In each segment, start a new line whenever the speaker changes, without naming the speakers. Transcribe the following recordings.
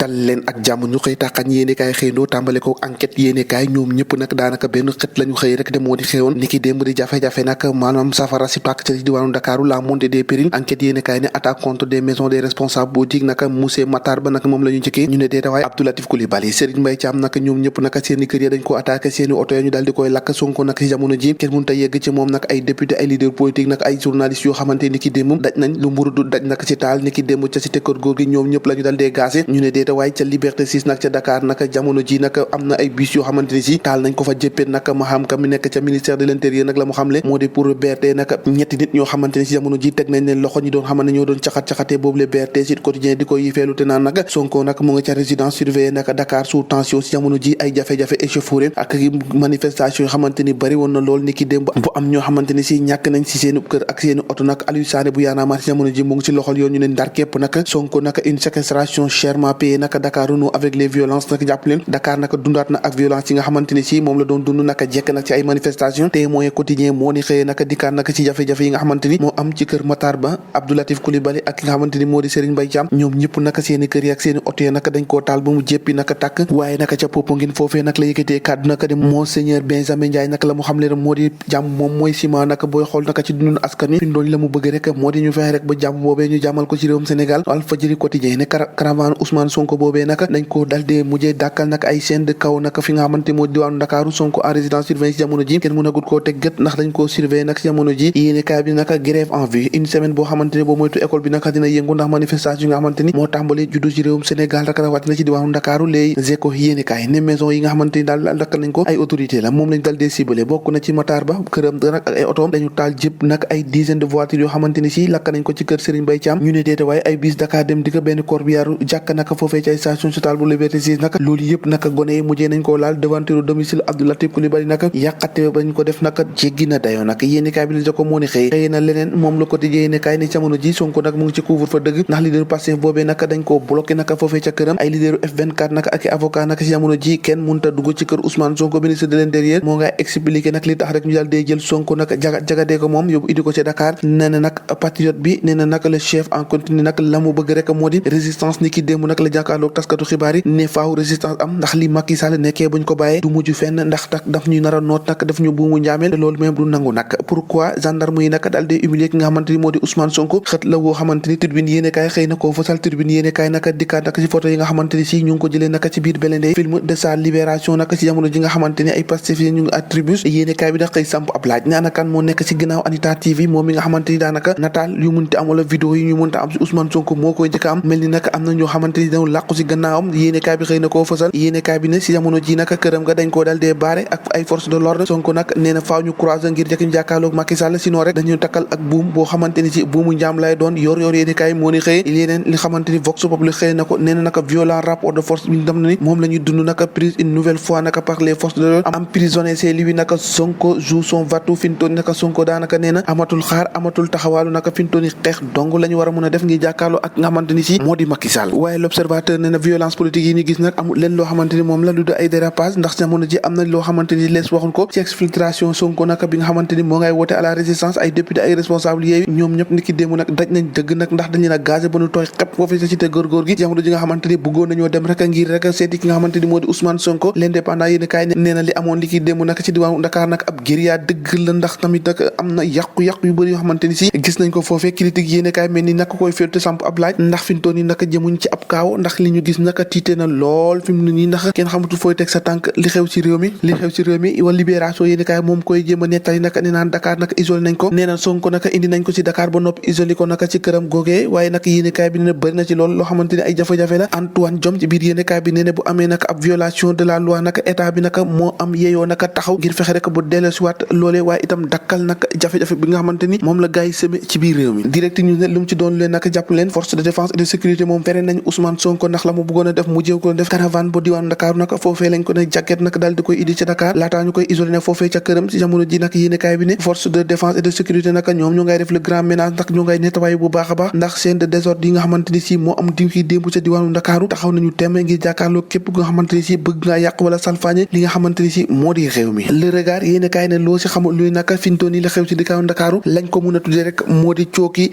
dal leen ak jàmm ñu xëy taxañ yéenekaay xëyndoo tàmbale ko enquête yéenekaay ñoom ñëpp nag daanaka benn xët lañu xëy rek de moo di xewoon niki démb di jafe-jafe nag maanaam safara si pàkk ci diwaanu Dakaaru la montée des périls enquête yéenekaay ne attaque contre des maisons des responsables politiques nag monsieur Matar Ba nag moom la ñu njëkkee ñu ne deeta waaye Abdou Latif Coulibaly Serigne Mbaye Thiam nag ñoom ñëpp nag seeni kër ya dañ ko attaqué seeni oto ya ñu daal di koy lakk Sonko nag ci jamono ji kenn mënut a yegg ci moom nag ay député ay leader politique nag ay journalistes yoo xamante niki démb daj nañ lu mburu du daj nag ci taal niki démb ca cité kër góor gi ñoom ñëpp la ñu daal dee gaasé ñu ne deeta waaye ca Liberté 6 nag ca Dakar nag jamono ji nag am na ay bus yoo xamante ni si taal nañ ko fa jëppee nag ma xam ka mi nekk ca ministère de l'intérieur nag la mu xamle moo di pour BRT nag ñetti nit ñoo xamante ni si jamono ji teg nañ leen loxo ñi doon xamante ne ñoo doon caxat-caxatee boobu le BRT Sud Quotidien di ko yifeelu te naan nag Sonko nag mu nga ca résidence surveillée nag Dakar sous tension si jamono ji ay jafe-jafe échauffourée ak manifestation yoo xamante ni bari woon na lool ni ki démb bu am ñoo xamante ni si ñàkk nañ si seeni kër ak seeni oto nag Aliou Sané bu yaanaamaar si jamono ji mu ngi si loxol yoon ñu ne ndar képp nag Sonko nag une séquestration chèrement payée nag Dakar renoue avec les violences nag jàpp leen Dakar nag dundaat na ak violence yi nga xamante ni si moom la doon dund naka jekk nag ci ay manifestation Témoin Quotidien moo ni xëyee naka dikkaat naka ci jafe-jafe yi nga xamante ni moo am ci kër Matar Ba Abdou Latif Coulibaly ak ki nga xamante ni moo di Serigne Mbaye Thiam ñoom ñëpp naka seeni kër yi ak seeni oto yi naka dañ koo taal ba mu jéppi naka tàkk waaye naka ca Popenguine foofee nag la yëkkatee kàddu naka de Monseigneur Benjamin Ndiaye naka la mu xam leen moo di jàmm moom mooy ciment naka booy xool naka ci dundun askan wi fi doon la mu bëgg rek moo di ñu fexe rek ba jàmm boobee ñu jàmmal ko ci réewum Sénégal Walfadjri Quotidien ne caravane Ousmane Sonko boobee naka dañ ko dal dee mujjee dàkkal nag ay chaîne de kaw nag fi nga xamante moo diwaanu Dakaaru Sonko en résidence surveillée ci jamono ji kenn mën a gut koo teg gët ndax dañ koo surveiller nag ci jamono ji yéenekaay bi nag grève en vue une semaine boo xamante ne boo moytu école bi nag dina yëngu ndax manifestation yi nga xamante ni moo tàmbali juddu ci réewum Sénégal rek rawatina ci diwaanu Dakaaru Les Échos yéenekaay ne maison yi nga xamante ni daal dakkal nañ ko ay autorité la moom lañ dal dee ciblé bokk na ci Matar Ba këram nag ak ay otoom dañu taal jëpp nag ay dizaine de voitures yoo xamante ni si lakk nañ ko ci kër Serigne Mbaye Thiam ñu ne déete waaye ay bis Dakar dem dikk benn corbillard jàkk naka foofee ci ay station sociale bu Liberté 6 naka loolu yëpp naka gone yi mujjee nañ koo laal devanture domicile Abdou Latif Coulibaly naka yàqate bañ ko def naka jéggi na dayoo naka yéenekaay bi li ko moo ni xëy na leneen moom la Quotidien yéenekaay ni jamono ji Sonko nag mu ngi ci couvre-feu dëgg ndax leader Pastef boobee naka dañ koo bloqué naka foofee ca këram ay leaderu F24 naka ak avocat naka ci jamono ji kenn mënta dugg ci kër Ousmane Sonko ministre de l'intérieur moo ngay expliqué nag li tax rek ñu daal dee jël Sonko nag jagadee ko moom yóbbu indi ko ci Dakar nee na nag patriote bi nee na nag le chef en continu nag la mu bëgg rek moo di résistance ni ki démb nag la jàkkaarloog taskatu xibaar yi ne faaw résistance am ndax li Macky Sall nekkee buñ ko bàyyee du mujj fenn ndax daf ñuy nar a noot nag daf ñu buumu njaameel te loolu même du nangu nag pourquoi gendarme yi nag daal dee humilier ki nga xamante ni moo di Ousmane Sonko xët la woo xamante ni Tribune yéenekaay xëy na koo fasal Tribune yéenekaay nag dikkaat nag ci photo yi nga xamante ni si ñu ngi ko jëlee nag ci biir Belendé film de sa libération nag ci jamono ji nga xamante ni ay Pastef ñu ngi attribut yéenekaay bi nag xëy samp ab laaj ne ana kan moo nekk ci ginnaaw Anita TV moom mi nga xamante ni daanaka nataal yu mënti am wala vidéo yi ñu mënta am ci Ousmane Sonko moo koy njëkk am mel ni nag am na ñoo xamante ni dañu làqu ci gannaawam yéenekaay bi xëy na koo fasal yéenekaay bi ne ci jamono ji nag këram nga dañ koo dal dee baare ak ay force de l'ordre Sonko nag nee na faaw ñu croiser ngir jëkk ñu jàkkaarloog Macky Sall sinon rek dañu takkal ak buum boo xamante ni ci buumu njaam lay doon yor yéenekaay moo ni xëy yeneen li xamante ni Vox Populi xëy na ko nee na nag violent rapport de force bi ñu dem na ni moom la ñuy dund nag prise une nouvelle fois nag par les forces de l'ordre emprisonné c'est lui nag Sonko joue son va-tout fintooni nag Sonko daanaka nee na amatul xaar amatul taxawaalu nag fintooni xeex dong la ñu war a mën a def ngir jàkkaarloo ak nga xamante ni si moo di Macky Sall waaye l'observateur nee na violence politique yi ñu gis nag amul leen loo xamante ni moom la lu du ay dérapage ndax jamono ji am na loo xamante ni lees waxuñ ko ci exfiltration Sonko nag bi nga xamante ni moo ngay woote à la résistance ay député ay responsable yooyu ñoom ñëpp ni ki démb nag daj nañ dëgg nag ndax dañu nag gazé ba nu tooy xep foofu sa cité góorgóor gi jamono ji nga xamante ni bëggoon nañoo dem rek ngir rek seeti ki nga xamante ni moo di Ousmane Sonko l'indépendant yéen kaay nee na li amoon li ki démb nag ci diwaanu Dakar nag ab guérilla dëgg la ndax tamit nag am na yàqu-yàqu yu bëri yoo xamante ni si gis nañ ko foofee critique yéen kaay mel ni nag koy féete samp ab laaj ndax fi mu toll nii nag jëmuñ ci ab kaaw ndax li ñu gis nag tiite na lool fi mu ne nii ndax kenn xamatul fooy teg sa tànk li xew ci réew mi wala libération yéen kaay moom koy jéem a nettali nag nee naan Dakar nag isolé nañ ko nee na Sonko nag indi nañ ko ci Dakar ba noppi isolé ko nag ci këram googee waaye nag yéen kaay bi nee na bëri na ci loolu loo xamante ni ay jafe-jafe la Antoine Diome ci biir yéen kaay bi nee na bu amee nag ab violation de la loi nag état bi nag moo am yeeyoo nag taxaw ngir fexe rek bu dellusiwaat loolee waaye itam dakkal nag jafe-jafe bi nga xamante ni moom la gars yi semé ci biir réew mi direct ñu ne lu mu ci doon leen nag jàpp leen force de défense et de sécurité moom fere nañ Ousmane Sonko ndax la mu bëggoon a def mu jéem ko def caravane ba diwaanu Dakar nag foofee lañ ko ne jàkket nag daal di koy indi ci Dakar laataa ñu koy isolé nag foofee ca këram ci jamono ji nag yéenekaay bi ne force de défense et de sécurité nag ñoom ñu ngay def le grand ménage ndax ñu ngay nettoyer bu baax a baax ndax scène de désordre yi nga xamante ni si moo am diw ki démb ca diwaanu Dakar taxaw nañu temme ngir jàkkaarloo képp nga xamante ni si bëgg ngaa yàq wala salfaañe li nga xamante ni si moo di réew mi le regard yéenekaay ne loo si xamul luy naka fintoon yi la xew ci diwaanu Dakar lañ ko mën a tuddee rek moo di cooki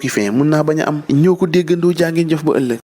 fin mun naa bañ a am ñoo ko déggandoo jaa ngeen jëf ba ëllëg